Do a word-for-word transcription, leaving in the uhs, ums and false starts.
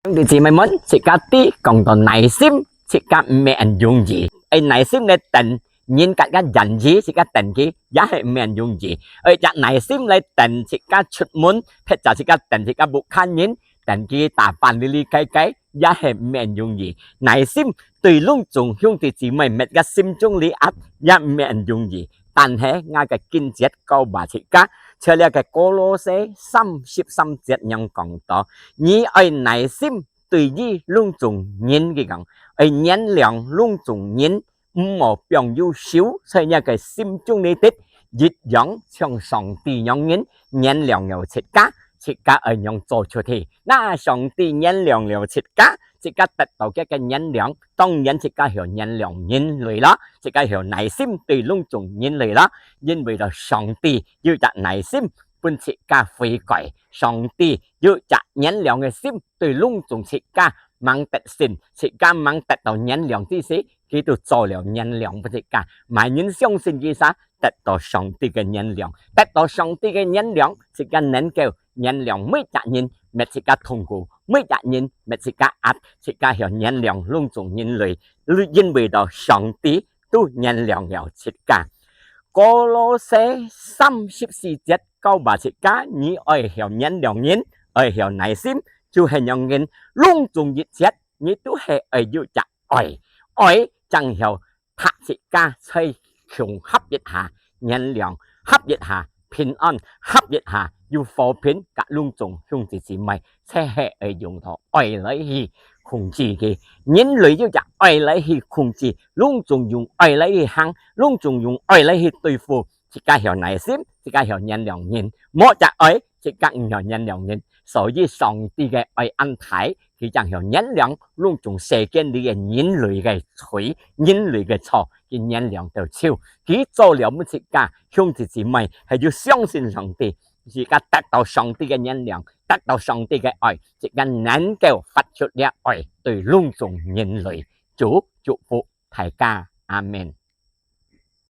兄弟姊妹們，自家知講到耐心，自家毋係恁容易。愛耐心來等人家个言語，自家等佢，也係毋係恁容易。愛隻耐心來等自家出門，或者自家等自家屋下人，等佢打扮哩哩該該，也係毋係恁容易。耐心對攏總兄弟姊妹乜个心中裡啊，也毋係恁容易。但係𠊎个經節教話自家，在這个歌羅西三十三節樣講到，你愛耐心對於攏總人，佢講，愛原諒攏總人，毋好放有仇，在你个心中裡底，一樣像上帝樣人原諒了自家，自家愛仰做出去。那上帝原諒了自家，自家得到佢个原諒，當然自家曉原諒人類啦，自家曉耐心對攏總人類啦，因為到上帝有隻耐心分自家悔改，上帝有隻原諒个心對攏總自家吂得勝，自家吂得到原諒之時，佢都做了原諒分自家。麼人相信佢儕，得到上帝个原諒，得到上帝个原諒，自家能夠原諒每隻人，搣自家痛苦，每隻人搣自家壓，自家曉原諒攏總人類，因為到上帝都原諒了自家。歌羅西三十四節教話自家，你愛曉原諒人，愛曉耐心，就係讓人攏總一切，你都係愛有隻愛，愛正曉搭自家在共合一下，原諒合一下，平安合一下，有和平，佮攏總兄弟姊妹，就係愛用到愛來去控制佢。人類有隻愛來去控制，攏總用愛來去行，攏總用愛來去對付。自家曉耐心，自家曉原諒人，無隻愛，自家毋曉原諒人。所以上帝个愛恁大，佢正曉原諒攏總世間裡个人類个罪，人類个錯，佢原諒到手。佢做了分自家兄弟姊妹，係有相信上帝，自家得到上帝个原諒，得到上帝个愛，自家能夠發出這愛對攏總人類。主祝福大家，阿們。